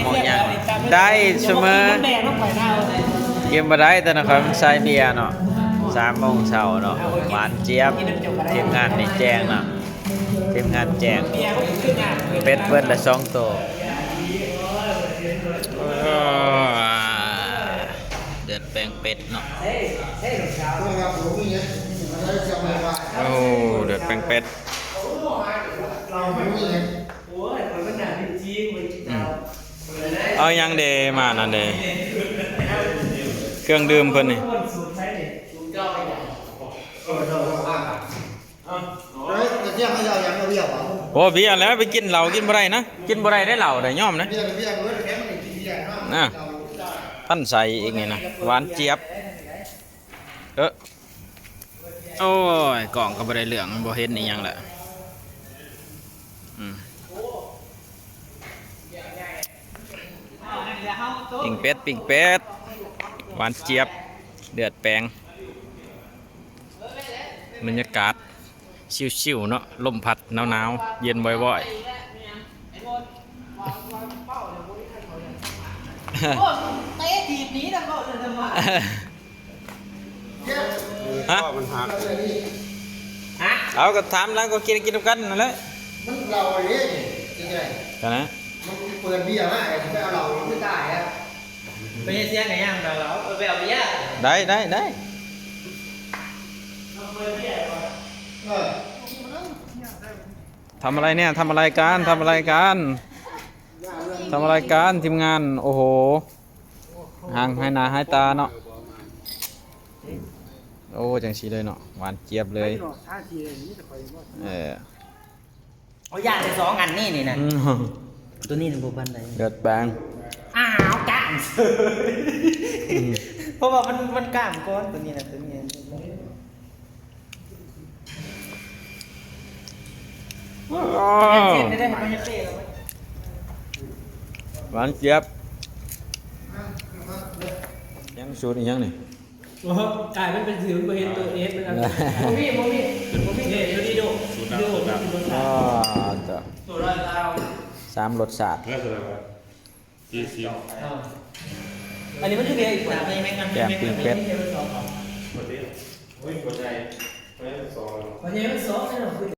ມອງຫຍັງ ໄດ້ສະເໝີ. ກິນບໍ່ໄດ້ ແຕ່ນະຄອຍມັນໃສ່ເບຍເນາະ. ສາມໂມງເຊົ້າເນາະ ຫວານຈຽບ. ທີມງານນີ້ແຈ້ງເນາະ ທີມງານແຈ້ງ. ເປັດເບິດລະສອງໂຕ. ເອີ ເດືອດແປງເປັດເນາະ. ໂອ້ ເດືອດແປງເປັດ. ໂອ້ຍ ຂ້ອຍມັນໜ້າເປັນຈີນເວີຍ ອືມ ເຈົ້າ. ເອົາຫຍັງເດ ມານັ້ນເດ ເຄື່ອງດື່ມເພິ່ນນີ້. ໂອ້ ເບຍແລ້ວ ໄປກິນເຫຼົ້າກິນບໍ່ໄດ້ນະ ກິນບໍ່ໄດ້ເດ້ເຫຼົ້າໄດ້ ຍອມນະ. ນະ ພັນໃສອີກນີ້ນະ ຫວານຈຽບ. ເອີ ໂອ້ຍ ກ້ອງກໍບໍ່ໄດ້ເລື່ອງ ມັນບໍ່ເຫັນອີ່ຫຍັງລະ. ອືມ ປີ້ງເປັດ ປີ້ງເປັດ ຫວານຈຽບ ເດືອດແປງ. ບັນຍາກາດຊິວໆເນາະ ລົມພັດໜາວໆ ເຢັນວອຍໆ. ໂອ້ຍ ເຕະຖີບໜີນຳໂລດ ເດີນມາ. ຮະ? ມັນຫັກ. ຮະ? ເອົາ ກໍຖາມແລ້ວ ກໍກິນ ກິນນຳກັນນັ້ນແຫຼະ. ມັນເຫຼົ້າເດ້ນີ້ ເປັນຈັ່ງໃດ? ກະນະ ມັນເປີດເບຍມາ ຊິໄປເອົາເຫຼົ້າ ມັນຕາຍແລ້ວ. ໄປເຮັດສຽງກະຍ່າງເອົາເຫຼົ້າ ເອີ ໄປເອົາເບຍ. ໄດ້ ໄດ້ ໄດ້. ເອີ ທຳອະໄລເນີ້ຍ? ທຳອະໄລກັນ? ທຳອະໄລກັນ? ທຳອະໄລກັນ ທີມງານ? ໂອ້ໂຫ ຫ່າງຫາຍໜ້າຫາຍຕາເນາະ. ໂອ້ ຈັ່ງຊີ້ເລີຍເນາະ ຫວານຈຽບເລີຍ. ເອີ ໂອ້ ຢາກໄດ້ສອງອັນນີ້ນີ້ນະ. ອືມ ໂຕນີ້ນະບໍ່ປານໃດ. ເລືອດແປງ. ອ້າວ ກ້າມເສີຍ. ອືມ ເພາະວ່າມັນ ມັນກ້າມກ່ອນ ໂຕນີ້ນະ ໂຕນີ້. ຫວານຈຽບ. ຍັງສູດອີ່ຫຍັງນີ້? ໂອ້ ກາຍມັນເປັນຊື່ ມັນບໍ່ເຫັນໂຕເອສ ມັນ ບໍ່ມີ ບໍ່ມີ ບໍ່ມີເດ. ຢູ່ດີໂດ ໂດ ສາມລົດຊາດ. ສີ່ສິບ. ອັນນີ້ມັນຄືເບຍອີກ ແກງປີ້ງເປັດ. ໂອ້ຍ ບໍ່ໃຫຍ່ ບໍ່ໃຫຍ່ ມັນສອງ.